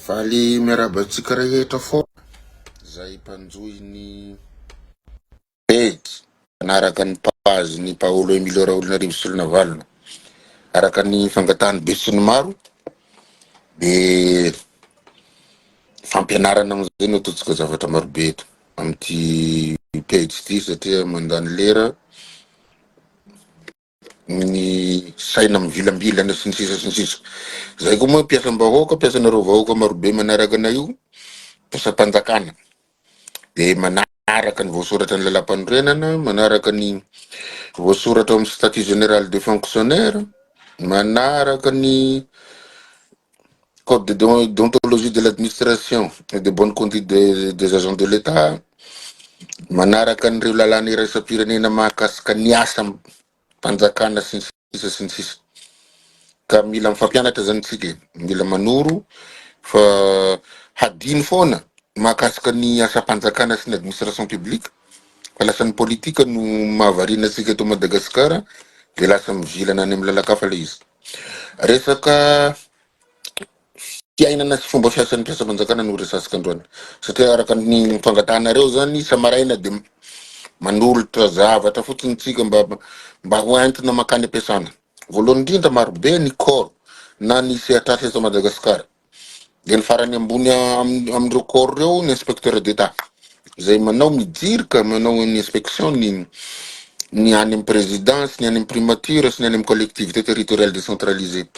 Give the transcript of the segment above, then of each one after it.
Faly miarahaba antsika rehetra foana izay mpanjohy ny pejy manaraka ny page ny Paolo Emilio Raholinarivo Solonavalona. Araka ny fangatahan'ny besinimaro dia fampianarana amin'izay no ataontsika zavatra marobe eto amin'ity pejy ity satria mandany lera ny saina mivilambilana sy ny sisa sy ny sisa. Zay koa moa mpiasam-bahoaka, mpiasanareo vahoaka marobe manaraka anay io, mpiasam-panjakana. De manaraka ny voasoratra ny lalàmpanorenana, manaraka ny voasoratra ao amin'ny statut général des fonctionnaires, manaraka ny code de déontologie de l'administration et de bonne conduite des agents de l'État, manaraka an'ireo lalàna iraisam-pirenena mahakasika ny asam-panjakana sy ny sisa sy ny sisa. Ka mila mifampianatra zany tsika e, mila manoro fa hadino foana mahakasika ny asam-panjakana sy ny administration publique fa lasa ny politika no mahavariana antsika eto Madagasikara de lasa mivilana any amin'ny lalan-kafa le izy. Resaka fiainana sy fomba fiasan'ny mpiasam-panjakana no resatsika androany satria araka ny fangatahanareo zany isa-maraina de manolotra zavatra fotsiny tsika mba mba ho entina mankany am-piasana. Voalohany indrindra marobe ny corps na ny sehatr'asa eto Madagasikara. Dia ny farany ambony amin'ireo corps ireo ny inspecteur d'Etat izay manao mijirika manao ny inspection ny ny any amin'ny présidence, ny any amin'ny primature sy ny any amin'ny collectivité territoriale décentralisée.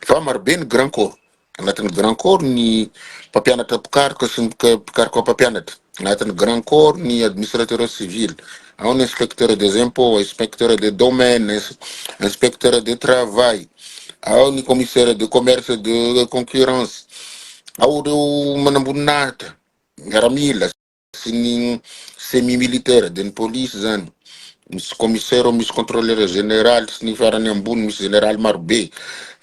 Fa marobe ny grand corps. Anatin'ny grand corps ny mpampianatra mpikaroka sy ny mpikaroka mpampianatra. Anatin'ny grand corps ny administrateur civil. Ao ny inspecteur des impôts, inspecteur des domaines, inspecteur de travail. Ao ny commissaire de commerce de concurrence. Ao ireo manamboninahitra, miaramila sy ny semi militaire dia ny polisy zany. Misy commissaire ao, misy contrôleur général sy ny farany ambony, misy général marobe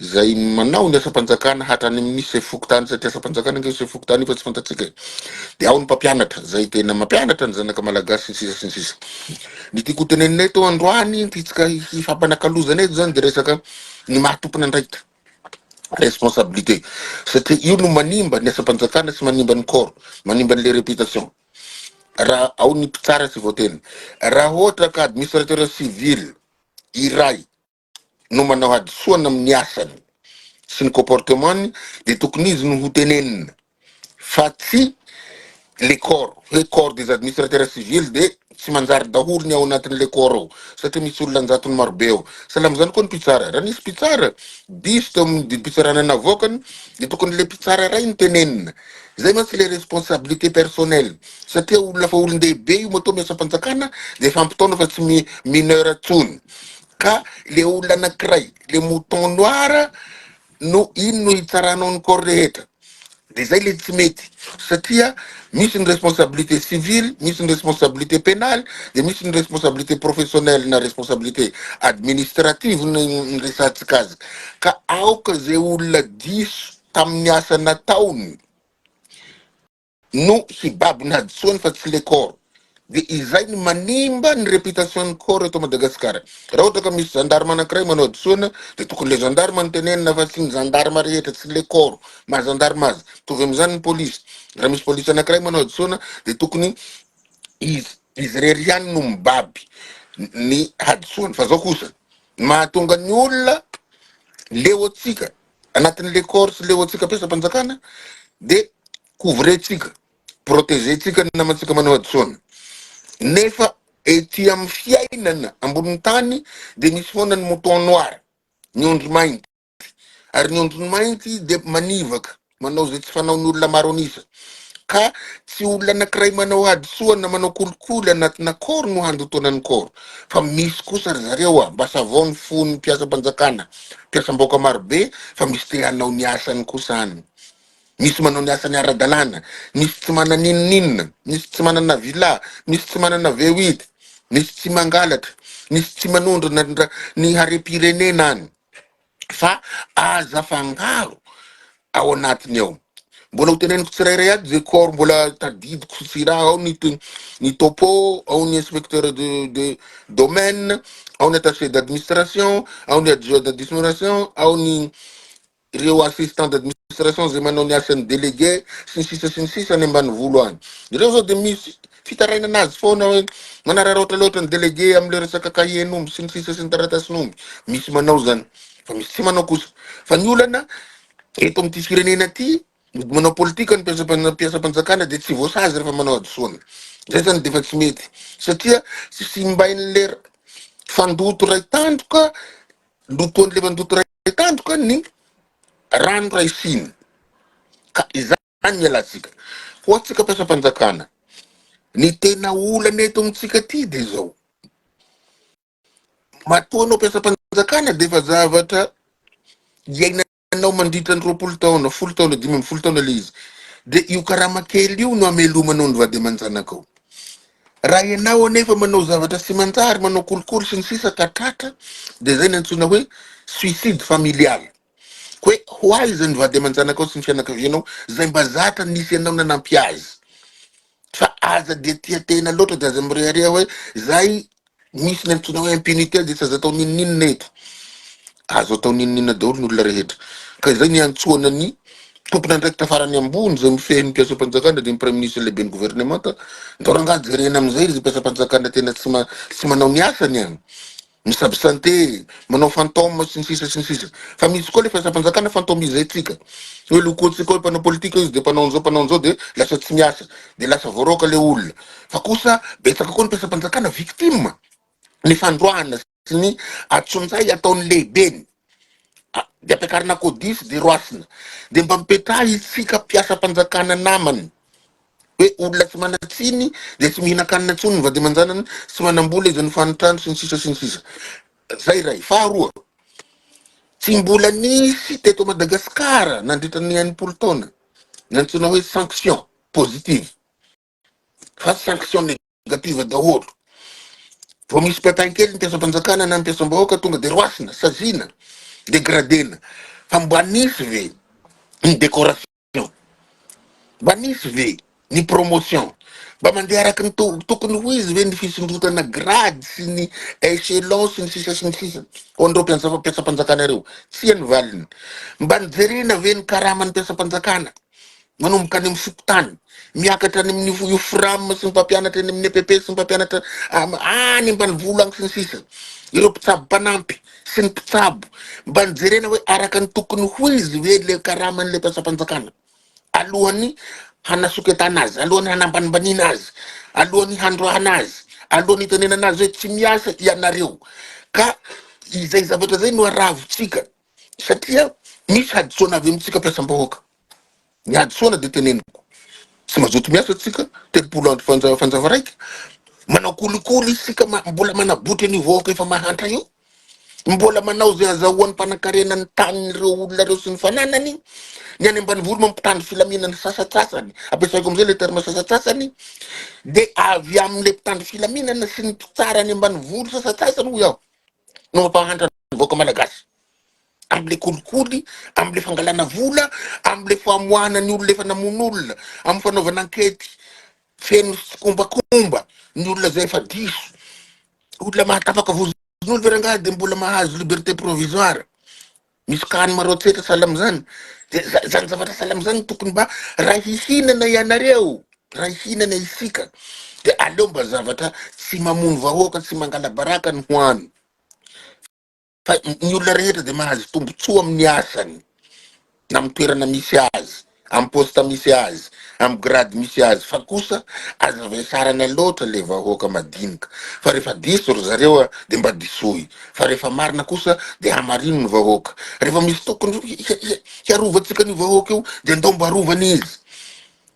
izay manao ny asam-panjakana hatrany amin'ny chef fokontany satria asam-panjakana ange chef fokontany io fa tsy fantatsika e. Dia ao ny mpampianatra izay tena mampianatra ny zanaka malagasy sy ny sisa sy ny sisa. Ny tiako ho tenenina eto androany, tiantsika hifampanakalozana eto zany dia resaka ny maha tompon'andraikitra, responsabilité, satria io no manimba ny asam-panjakana sy manimba ny corps, manimba an'le réputation. Raha ao ny mpitsara tsy voateny. Raha ohatra ka administrateur civil iray no manao hadisoana amin'ny asany sy ny comportement-ny dia tokony izy no hotenenina fa tsy le corps hoe corps des administrateurs civils dia tsy manjary daholo ny ao anatin'le corps ao satria misy olona an-jatony marobe ao. Sahala amin'izany koa ny mpitsara, raha nisy mpitsara diso teo amin'ny didim-pitsarana navoakany dia tokony le mpitsara iray no tenenina. Zay mantsy le responsabilité personnelle satria olona fa olon-dehibe io matoa miasa am-panjakana dia efa ampy taona fa tsy mineur intsony. Ka le olona anakiray, le mouton noir no iny no hitsaranao ny corps rehetra. De zay le tsy mety satria misy ny responsabilité civile, misy ny responsabilité pénale, de misy ny responsabilité professionnelle na responsabilité administrative no resahantsika azy. Ka aoka zay olona diso tamin'ny asa nataony no hibaby ny hadisoany fa tsy le corps. De izay no manimba ny réputation ny corps eto Madagasikara. Raha ohatra ka misy gendarme anankiray manao hadisoana de tokony le gendarme no tenenina fa tsy ny gendarme rehetra, tsy le corps maha gendarme azy. Mitovy amin'izany ny polisy. Raha misy polisy anankiray manao hadisoana de tokony izy izy irery ihany no mibaby ny hadisoany. Fa zao kosa, ny mahatonga ny olona leo antsika anatin'le corps sy leo antsika mpiasam-panjakana de couvrer-tsika, protéger-tsika ny namantsika manao hadisoana. Nefa ety amin'ny fiainana ambonin'ny tany dia misy foana ny mouton noir, ny ondry mainty. Ary ny ondry mainty dia manivaka, manao izay tsy fanaon'ny olona maro an'isa. Ka tsy olona anankiray manao hadisoana na manao kolikoly anatina corps no handotoana ny corps. Fa misy kosa ry zareo a, mba savao ny fon'ny mpiasam-panjakana, mpiasam-bahoaka marobe fa misy te hanao ny asany kosa any. Misy manao ny asany ara-dalàna, misy tsy manana n'inon'inona, misy tsy manana villa, misy tsy manana V8, misy tsy mangalatra, misy tsy manondrana ny harem-pirenena any. Fa aza afangaro ao anatiny ao. Mbola ho teneniko tsirairay aby ze corps mbola tadidiko sy raha ao ny ny topo, ao ny inspecteur de domaine, ao ny attaché d'administration, ao ny adjoint d'administration, ao ny. ireo assistant d'administration izay manao ny asan'ny délégué sy ny sisa sy ny sisa any ambanivolo any. Ireo zao dia misy fitarainana azy foana hoe manararaotra loatra ny délégué amin'ilay resaka cahier-n'omby sy ny sisa sy ny taratasin'omby. Misy manao zany fa misy tsy manao kosa. Fa ny olana eto amin'ity firenena ity, mody manao politika ny mpiasam-panjakana dia tsy voasazy rehefa manao hadisoana. Zay zany dia efa tsy mety satria tsy simbain'le fandoto ray tandroka, lotoan'le fandoto ray tandroka ny rano ray siny. Ka izany ny ialantsika. Ho antsika mpiasam-panjakana, ny tena olana eto amintsika aty dia izao. Matoa anao mpiasam-panjakana dia efa zavatra iainanao mandritra ny 20 taona, 10 taona, 15 taona ilay izy. Dia io karama kely io no amelomanao ny vady aman-janakao. Raha ianao anefa manao zavatra tsy manjary, manao kolikoly sy ny sisa ka tratra, dia izay no antsoina hoe suicide familial. Hoe ho aiza ny vady aman-janakao sy ny fianakavianao izay mba zatra nisy anao nanampy azy. Fa aza dia tia tena loatra dia aza mirehareha hoe zay misy ny antsoina hoe impunité dia tsy azo atao n'inon'inona eto. Azo atao n'inon'inona daholo ny olona rehetra. Ka izay ny iantsoana ny tompon'andraikitra farany ambony izay mifehy ny mpiasam-panjakana dia ny praiminisitra lehiben'ny governemanta. Ndao rangahy jerena amin'izay ry mpiasam-panjakana tena tsy tsy manao ny asany an. Mi-s'absenter, manao fantôme sy ny sisa sy ny sisa. Fa misy koa le fiasam-panjakana fantômiser-tsika. Hoe lokoantsika hoe mpanao politika izy de mpanao an'izao mpanao an'izao de lasa tsy miasa, de lasa voaroaka le olona. Fa kosa betsaka koa ny mpiasam-panjakana victime ny fandroahana sy ny atsonjay ataon'ny lehibeny. De ampiakarina codis de roasina. De mba mipetraha isika mpiasam-panjakana namany. Hoe olona tsy manan-tsiny dia tsy mihinan-kanina intsony ny vady aman-janany, tsy manam-bola izy ny trano sy ny sisa sy ny sisa. Zay iray. Faharoa, tsy mbola nisy teto Madagasikara nandritra ny 60 taona ny antsoina hoe sanction positive fa sanction négative daholo. Vao misy pépin kely ny mpiasam-panjakana na ny mpiasam-bahoaka tonga dia roasina, saziana, dégradena. Fa mba nisy ve ny décoration? Mba nisy ve ny promotion? Mba mandeha araka ny tokony ho izy ve ny fisondrotana grade sy ny echelon sy ny sisa sy ny sisa ho an'ireo mpiasam-panjakana ireo? Tsia ny valiny. Mba nijerena ve ny karaman'ny mpiasam-panjakana manomboka any amin'ny fokontany, miakatra any amin'ny IOFRAM sy ny mpampianatra eny amin'ny EPP sy ny mpampianatra any ambanivolo any sy ny sisa, ireo mpitsabo mpanampy sy ny mpitsabo, mba nijerena hoe araka ny tokony ho izy ve le karaman'le mpiasam-panjakana alohan'ny hanasoketana azy, alohan'ny hanambanimbaniana azy, alohan'ny handroahana azy, alohan'ny hitenenana azy hoe tsy miasa ianareo. Ka izay zavatra izay no aravontsika satria misy hadisoana avy amintsika mpiasam-bahoaka. Ny hadisoana dia teneniko, tsy mazoto miasa tsika, 30 andro fanjava raika, manao kolikoly isika, mbola manabotry an'io vahoaka efa mahantra io, mbola manao izay azahoan'ny mpanankarena ny tanin'ireo olona ireo sy ny fananany, ny any ambanivolo mampitandro filaminana sasatsasany, ampiasaiko amin'izay le terme sasatsasany, dia avy amin'le mpitandro filaminana sy ny mpitsara any ambanivolo sasatsasany hoy aho no mampahantra ny vahoaka malagasy. Amle kolikoly, amle fangalana vola, amle famoahana ny olona efa namono olona, amin'ny fanaovana ankety feno tsikombakomba ny olona izay efa diso. Olona mahatapaka vozon'olo ve rangahy dia mbola mahazo liberté provisoire? Misy cas any Maroantsetra sahala amin'izany. Dia zany zavatra sahala amin'izany no tokony mba raha hihinana ianareo, raha hihinana isika dia aleo mba zavatra tsy mamono vahoaka, tsy mangala baraka ny hoany. Fa ny olona rehetra dia mahazo tombontsoa amin'ny asany, na amin'ny toerana misy azy, amin'ny poste misy azy, amin'ny grade misy azy, fa kosa aza vesarana loatra le vahoaka madinika, fa rehefa diso ry zareo a dia mba disoy, fa rehefa marina kosa dia hamarino ny vahoaka, rehefa misy tokony hiarovantsika an'io vahoaka io dia ndao mba arovana izy,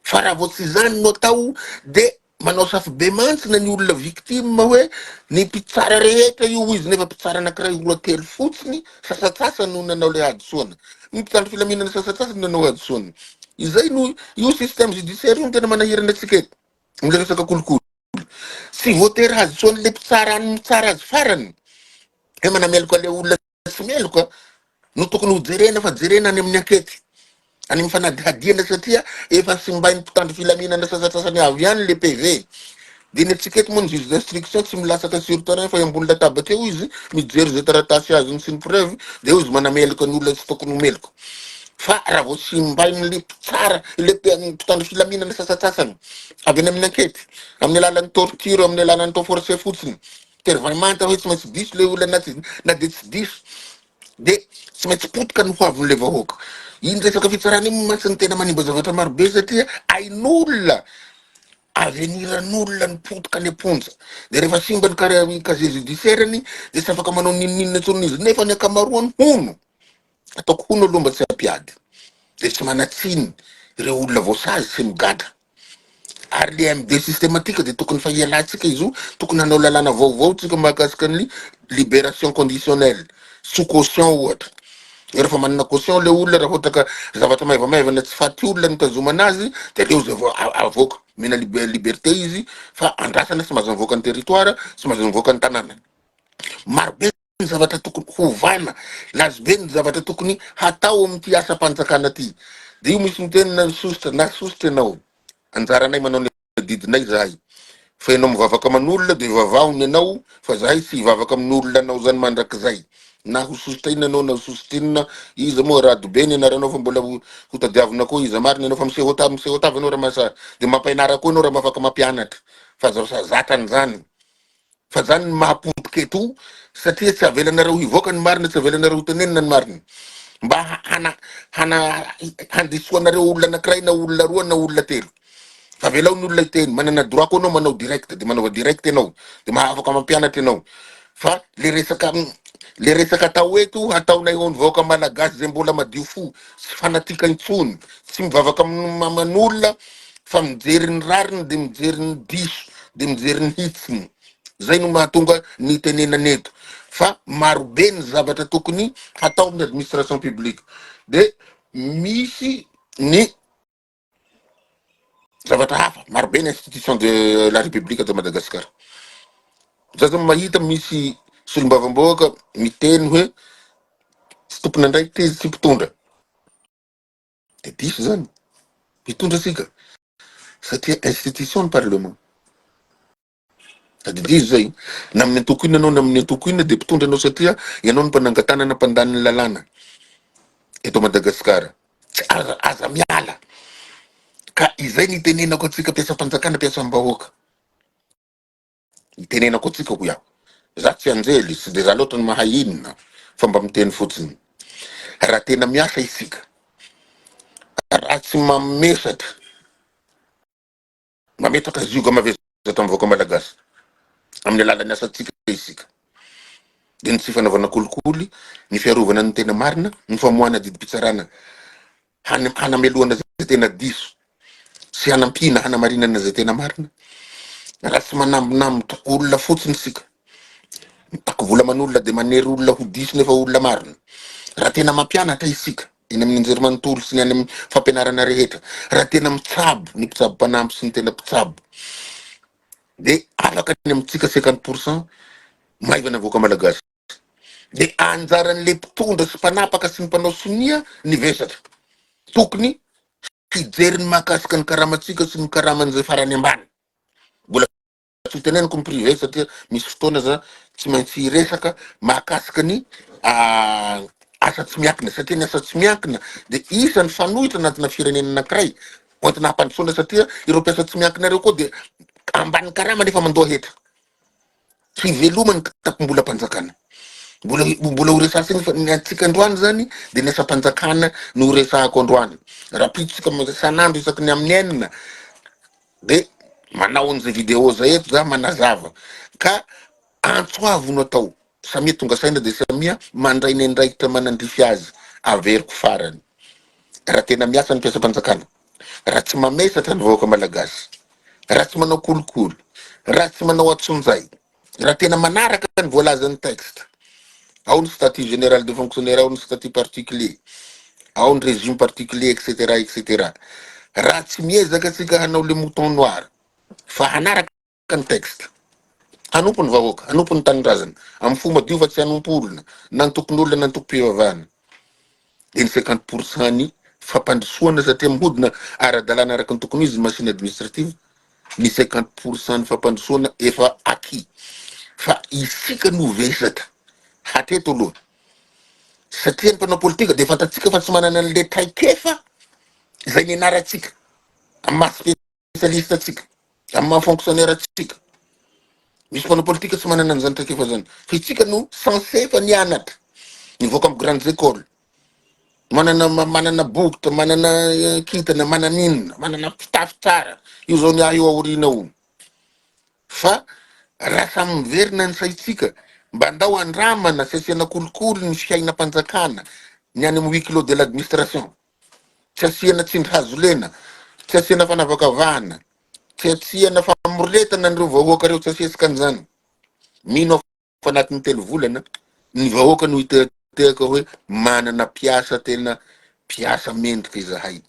fa raha vao tsy izany no atao dia Manao safobe mantsina ny olona victime hoe ny mpitsara rehetra io hoy izy nefa mpitsara anakiray roa telo fotsiny sasatsasany no nanao le hadisoana. Ny mpitandro filaminana sasatsasany no nanao hadisoana. Izay no io système judiciaire io no tena manahirana antsika eto amle resaka kolikoly. Tsy voatery hadisoan'le mpitsara any mitsara azy farany hoe manameloka le olona tsy meloka no tokony ho jerena fa jerena any amin'ny ankety, any amin'ny fanadihadiana satria efa simbain'ny mpitandro filaminana sasatsasany avy any le PV. Dia ny antsika eto moa ny juge d'instruction tsy milatsaka sur terrain fa eo ambony latabatra eo izy mijery izay taratasy azony sy ny preuve dia eo izy manameloka ny olona tsy tokony ho meloka. Fa raha vao simbain'ilay mpitsara, ilay mpitandro filaminana sasantsasany avy any amin'ny ankety, amin'ny alalan'ny torture, amin'ny alalan'ny atao forcé fotsiny, tery vay manta hoe tsy maintsy diso ilay olona na tsy na dia tsy diso dia tsy maintsy potika ny hoavin'ilay vahoaka. Iny resaka fitsarana iny mantsy no tena manimba zavatra marobe satria ain'olona aveniran'olona ny potika any am-ponja. Dia rehefa simba ny casier judiciaire-ny dia tsy afaka manao n'inon'inona intsony izy. Nefa ny ankamaroany hono, ataoko hono aloha mba tsy hampiady, dia tsy manan-tsiny ireo olona voasazy sy migadra. Ary le MD systématique dia tokony fa hialantsika izy io, tokony hanao lalàna vaovao tsika mahakasika ny libération conditionnelle, sous caution ohatra. Rehefa manana caution le olona raha ohatra ka zavatra maivamaivana tsy faty olona no tazomana azy dia aleo izy avoaka, omena liberté izy fa andrasana tsy mahazo mivoaka ny territoire, tsy mahazo mivoaka ny tanàna. Maro be ny zavatra tokony hovana, lazo be ny zavatra tokony hatao amin'ity asam-panjakana ity. Dia io misy miteny na sosotra na sosotra ianao, anjaranay manao ny adidinay zahay. Fa ianao mivavaka aman'olona dia vavaho ny anao fa zahay tsy hivavaka amin'olona anao zany mandrakizay. Na ho sosotra inona anao na ho sosotra inona, iza moa Rado be ny anaranao fa mbola ho tadiavina koa iza marina ianao fa miseho tava miseho tava ianao raha mahasahy dia mampianara koa ianao raha mba afaka mampianatra fa aza zatra an'izany. Fa zany ny maha potika eto satria tsy avelanareo hivoaka ny marina, tsy avelanareo ho tenenina ny marina. Mba hana hana handisoanareo olona anakiray na olona roa na olona telo. Fa avelao ny olona hiteny, manana droit koa anao manao direct, de manaova direct ianao, de maha afaka mampianatra ianao. Fa le resaka le resaka atao eto hataonay ho an'ny vahoaka malagasy zay mbola madio fo, tsy fanatika intsony, tsy mivavaka aman'olona fa mijery ny rariny de mijery ny diso de mijery ny hitsiny. Zay no mahatonga ny itenenana eto fa marobe ny zavatra tokony hatao amin'ny administration publique. De misy ny zavatra hafa, marobe ny institution de la république de Madagascar. Za zao mahita misy solombavambahoaka miteny hoe tsy tompon'andraikitra izy, tsy mpitondra. De diso zany. Mitondra tsika satria institution ny parlement. Tadidio zay. Na amin'ny antoko inona anao na amin'ny antoko inona dia mpitondra anao satria ianao no mpanangan-tanana mpandany ny lalàna eto Madagasikara. Tsy aza aza miala. Ka izay ny itenenako antsika mpiasam-panjakana mpiasam-bahoaka. Itenenako antsika hoy aho. Za tsy anjely, tsy dia za loatra no mahay inona fa mba miteny fotsiny. Raha tena miasa isika, raha tsy mamesatra, mametraka zioga mavesatra amin'ny vahoaka malagasy amin'ny alalan'ny asantsika isika, dia ny tsy fanaovana kolikoly, ny fiarovana ny tena marina, ny famoahana didim-pitsarana hanamelohana izay tena diso sy hanampiana hanamarinana izay tena marina. Raha tsy manambinamby olona fotsiny isika, mitaky vola aman'olona dia manery olona ho diso nefa olona marina. Raha tena mampianatra isika eny amin'ny anjerimanontolo sy ny any amin'ny fampianarana rehetra, raha tena mitsabo ny mpitsabo mpanampy sy ny tena mpitsabo, dia afaka ny amintsika 50% maivana avoaka malagasy. Dia anjaran'le mpitondra sy mpanapaka sy ny mpanao sonia ny vesatra. Tokony hijery ny mahakasika ny karamantsika sy ny karaman'izay farany ambany. Mbola tsy ho teneniko ny privé satria misy fotoana za tsy maintsy hiresaka mahakasika ny asa tsy miankina satria ny asa tsy miankina dia isan'ny fanoitra anatina firenena anankiray hoentina hampandrosoana satria ireo mpiasa tsy miankina ireo koa dia ambany karama nefa mandoa hetra. Fiveloma ny kitapom-bolam-panjakana. Mbola mbola ho resahantsika fa ny antsika androany zany dia ny asam-panjakana no ho resahako androany. Rahampitso tsika isan'andro isaky ny amin'ny enina dia manao an'izay vidéo zay eto za manazava ka antso avo no atao. Samia tonga saina dia samia mandray ny andraikitra manandrify azy. Averiko farany. Raha tena miasa ny mpiasam-panjakana, raha tsy mamesatra ny vahoaka malagasy, raha tsy manao kolikoly, raha tsy manao antsonjay, raha tena manaraka ny voalazan'ny texte, ao ny statut général de fonctionnaire, ao ny statut particulier, ao ny régime particulier, etc. Etc. Raha tsy miezaka tsika hanao le mouton noir, fa hanaraka ny texte. Hanompo ny vahoaka, hanompo ny tanindrazana amin'ny fo madio fa tsy hanompo olona, na antokon'olona na antokom-pivavahana. Dia ny 50% ny fampandrosoana satria mihodina ara-dalàna araka ny tokony ho izy ny machine administrative. Ny 50% ny fampandrosoana efa acquis fa isika no vesatra hatreto aloha satria ny mpanao politika dia fantatsika fa tsy manana an'le traikefa izay nianarantsika amin'ny maha spécialiste antsika, amin'ny maha fonctionnaire antsika. Misy mpanao politika tsy manana an'izany traikefa izany fa isika no censé efa nianatra, nivoaka amin'ny grandes écoles, manana manana bokotra, manana kintana, manana inona, manana fitafy tsara. Io zao ny ahy io aoriana io. Fa raha samy miverina ny saintsika, mba ndao andramana sy asiana kolikoly ny fiainam-panjakana, ny any amin'ny huis clos de l'administration. Tsy asiana tsindry hazo lena, tsy asiana fanavakavahana, tsy asiana famoretana an'ireo vahoaka ireo, tsy asesika an'izany. Mino aho fa anatin'ny 3 volana, ny vahoaka no hitehatehaka hoe manana mpiasa tena mpiasa mendrika izahay.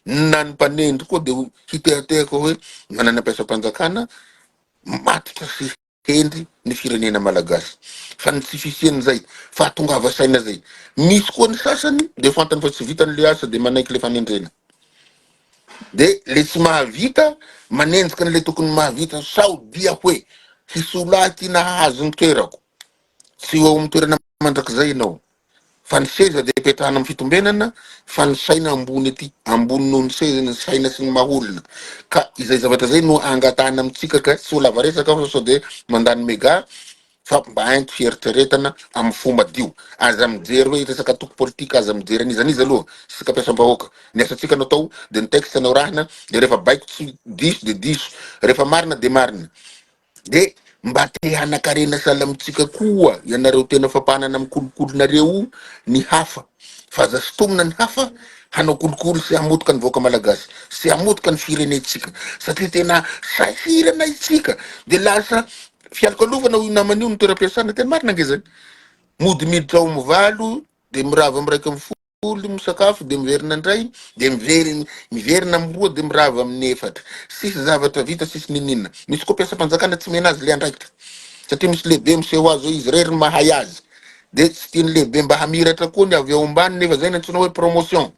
Na ny mpanendry koa dia hitehatehaka hoe manana mpiasam-panjakana matotra sy hendry ny firenena malagasy. Fa ny tsy fisian'izay fahatongava saina zay. Misy koa ny sasany dia fantany fa tsy vitany le asa dia manaiky le fanendrena. De le tsy mahavita manenjika an'le tokony mahavita sao dia hoe hisolo ahy ty nahazo ny toerako. Tsy ho eo amin'ny toerana mandrakizay ianao. Fa ny seza dia ipetrahana amin'ny fitombenana fa ny saina ambony aty, ambony noho ny seza ny saina sy ny maha olona. Ka izay zavatra izay no angatahana amintsika ka tsy ho lava resaka aho fa sao dia mandany mega fa mba ento fieritreretana amin'ny fo madio. Aza mijery hoe resaka antoko politika, aza mijery an'iza n'iza aloha, isika mpiasam-bahoaka. Ny asantsika no atao dia ny texte no arahina dia rehefa baiko tsy diso dia diso, rehefa marina dia marina. De mba te hanakarena sahala amintsika koa ianareo tena fampanana amin'ny kolikolinareo ny hafa fa aza sintomina ny hafa hanao kolikoly sy hamotika ny vahoaka malagasy sy hamotika ny firenentsika satria tena sahirana isika de lasa fialokalofana hoy namana io ny toeram-piasana tena marina ange zany mody miditra ao amin'ny 8 de mirava amin'ny 11 misakafo de miverina indray de miverina miverina amin'ny 2 de mirava amin'ny 4 sisy zavatra vita sisy nininona misy koa mpiasam-panjakana tsy mena azy le andraikitra satria misy lehibe miseho azy hoe izy rery no mahay azy de tsy tian'ny lehibe mba hamiratra koa ny avy ao ambany nefa zay no antsoina hoe promotion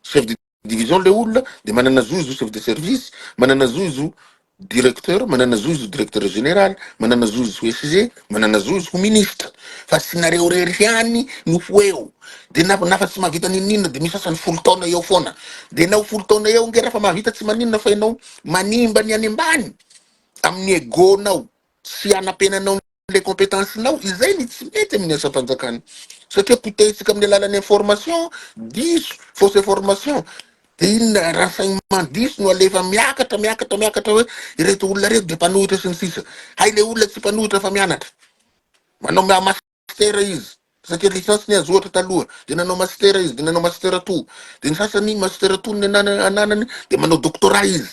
chef de division le olona de manana zo izy ho chef de service, manana zo izy ho directeur, manana zo izy ho directeur général, manana zo izy ho SG, manana zo izy ho ministre. Fa tsy nareo rery ihany no ho eo. De na nafa tsy mahavita n'inon'inona de misy sasany 10 taona eo foana. De enao 10 taona eo nge rafa mahavita tsy maninona fa enao manimba ny any ambany amin'ny ego-nao sy anapenanao le compétence-nao, izay ny tsy mety amin'ny asam-panjakana satria potehintsika amin'ny alalan'ny information diso, fausse information, de inona renseignement diso no alefa miakatra miakatra miakatra hoe ireto olona ireto de mpanohitra sy ny sisa, hay le olona tsy mpanohitra fa mianatra, manao master izy satria licence ny azy ohatra taloha, de nanao master izy, de nanao master tout, de ny sasany master tout ny ananany de manao doctorat izy,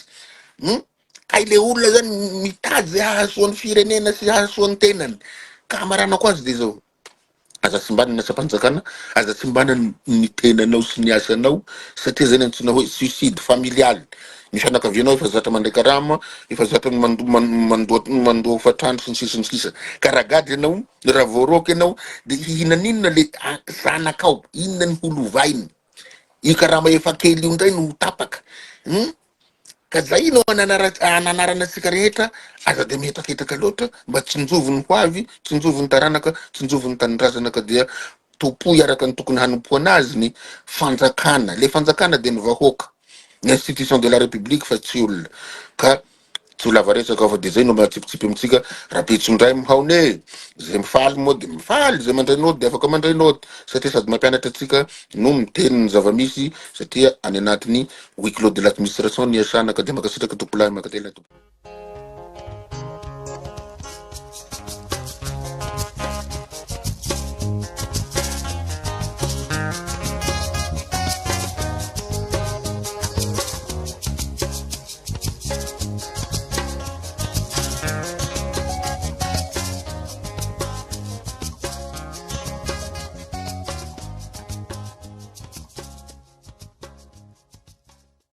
hum. Kay le olona zany mitady zay hahasoa ny firenena sy hahasoa ny tenany. Ka hamaranako azy de zao, aza simbana ny asam-panjakana, aza simbana ny tenanao sy ny asanao satria zay ny antsoina hoe suicide familial. Ny fianakavianao efa zatra mandray karama, efa zatra mandoa mandoa hofantrano sy ny sisa sy ny sisa. Ka raha gadra ianao, raha voaroaka ianao de hihinan'inona le zanakao, inona ny ho lovainy? Io karama efa kely io ndray no ho tapaka. Hum? Ka zay no ananarana antsika rehetra, aza dia mihetraketraka loatra, mba tsinjovy ny ho avy, tsinjovy ny taranaka, tsinjovy ny tanindrazana ka dia tompoy araka ny tokony hanompoana azy ny fanjakana. Le fanjakana dia ny vahoaka, ny institution de la république fa tsy olona. Ka tsy ho lava resaka aho fa dia zay no mahatsipitsipy amintsika, rahampitso indray mihaona e! Zay mifaly moa dia mifaly, zay mandray naoty dia afaka mandray naoty, satria sady mampianatra antsika no miteny ny zava-misy satria any anatin'ny huis clos de l'administration ny iasana ka dia mankasitraka tompolahy mankatelina tompoko.